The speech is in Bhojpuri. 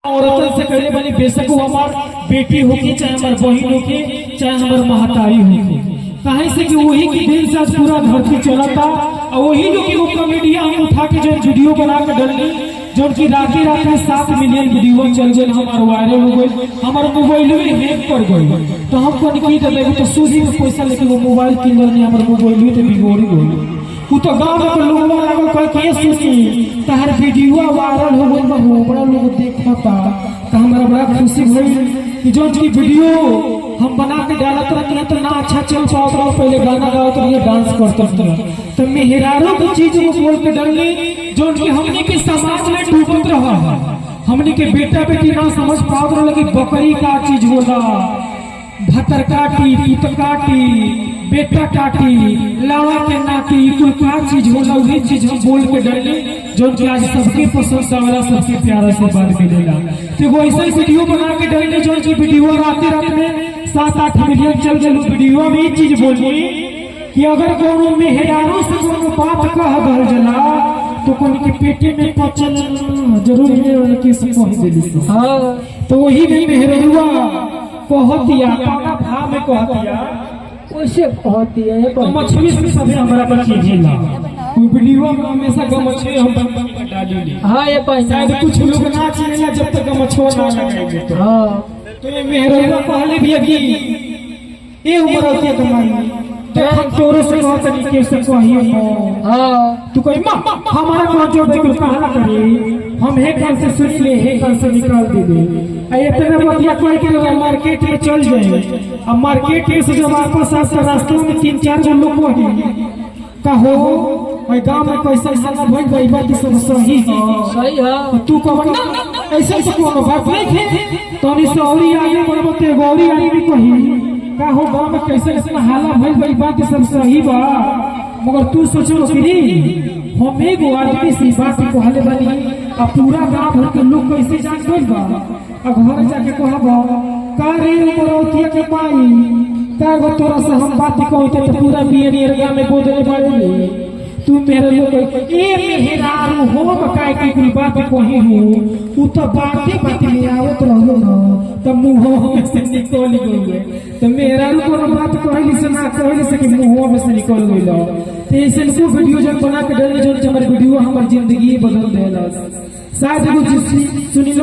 औरतन से कहले बानी, बेशक वो हमार बेटी होके, चाहे हमार बहन होके, चाहे हमार महतारी होके, काहे से कि वही के दिन से आज पूरा धरती चलता। और वही लोग एगो कॉमेडिया हम उठा के जो वीडियो बना के डलनी, जो कि रात रात में 7 मिलियन वीडियो चल गए, हमार वायरल हो गई, हमार मोबाइल में हैक कर गई। तो हम कहनी की देबे तो सूदी में पैसा लेके वो मोबाइल किन लेनी, हमार मोबाइल तो बिगड़ गई। उ तो गांव में लोगवा लागल कह के सुनी तहर वीडियो वायरल हो गइल बा, बड़ा लोग देखता। तो हमारा बड़ा खुशी भइल कि जो की वीडियो हम बना के डालत रहती है तो ना अच्छा चल पावत रहो, पहले गाना गावत रहिए, डांस करते रहिए। तो मेहरारू की चीज को बोल के डलनी जो की हमने के समाज में डूबत रहा, हमने के बेटा बेटी ना समझ पावत रहा कि बकरी का चीज होला, भतर काटी, पुत काटी, बेटा काटी, लावा के नाती, कुल का चीज होला। वही चीज हम बोल के डलनी जो कि आज सबके पसंद आवेला, सबके प्यारा से बात मिलेला। तो एगो ऐसा वीडियो बना के डलनी जो कि वीडियो रात रात में 7-8 मिलियन चल गए। वीडियो में ये चीज बोलनी कि अगर कोनो मेहरारू से कोनो बात कह दल जला तो कोनो के पेटे में पचल जरूर है कि से कह देली। हाँ तो वही में मेहरारूआ कहतिया काना भा में कहतिया, वैसे कहती है तो मछली से सभी हमरा पर चीजेला वीडियो में हमेशा गमछे हम डाली ली। हाँ ये बहन शायद कुछ लोग ना चिनेला जब तक गमछो ना लगाएंगे। तो हाँ तो ये मेहरवा कहले भी कि ए उम्र होती है तुम्हारी, देखन तोरे से कहत नहीं के से कहिए। हाँ तू कही मां हमारा को जो बिल्कुल कहला करी, हम हे कान से सुन ले, हे कान से निकाल दे। आ इतना बतिया कह के लोग मार्केट में चल जाए। अब मार्केट से जब वापस आ रास्ते में 3-4 गो लोग कही कहो भाई गांव में कैसा हल्ला भइल बा, ई बात सब सही है सही है। तू कहब ना ऐसे से कोनो बात नहीं है। तनी से औरी आगे बढ़बो ते गौरी आदमी कही का हो गांव में कैसे इतना हाला भइल बा, ई बात सब सही बा, मगर तू सोचो कि हम एगो आदमी से बात कहले बानी आ पूरा गांव भर के लोग कैसे जान गइल बा। आ घर जाके कहब का रे मरौतिया के माई का गो तोरा से हम बात कहते तो पूरा बियर गांव में बोलले बाड़े। तू मेरे लोग ए मेहरारू हो काय की कुल बात कही हूँ, उ तो बाते बात में आवत रहलो ना त मुंह में से निकल गइल। तो मेहरारू कोनो बात कहली से ना कहली से कि मुंह में से निकल गइल। तो ऐसे को वीडियो जब बना के डलनी जो हमर वीडियो हमर जिंदगी बदल देलस। शायद एगो चीज सुनी लो।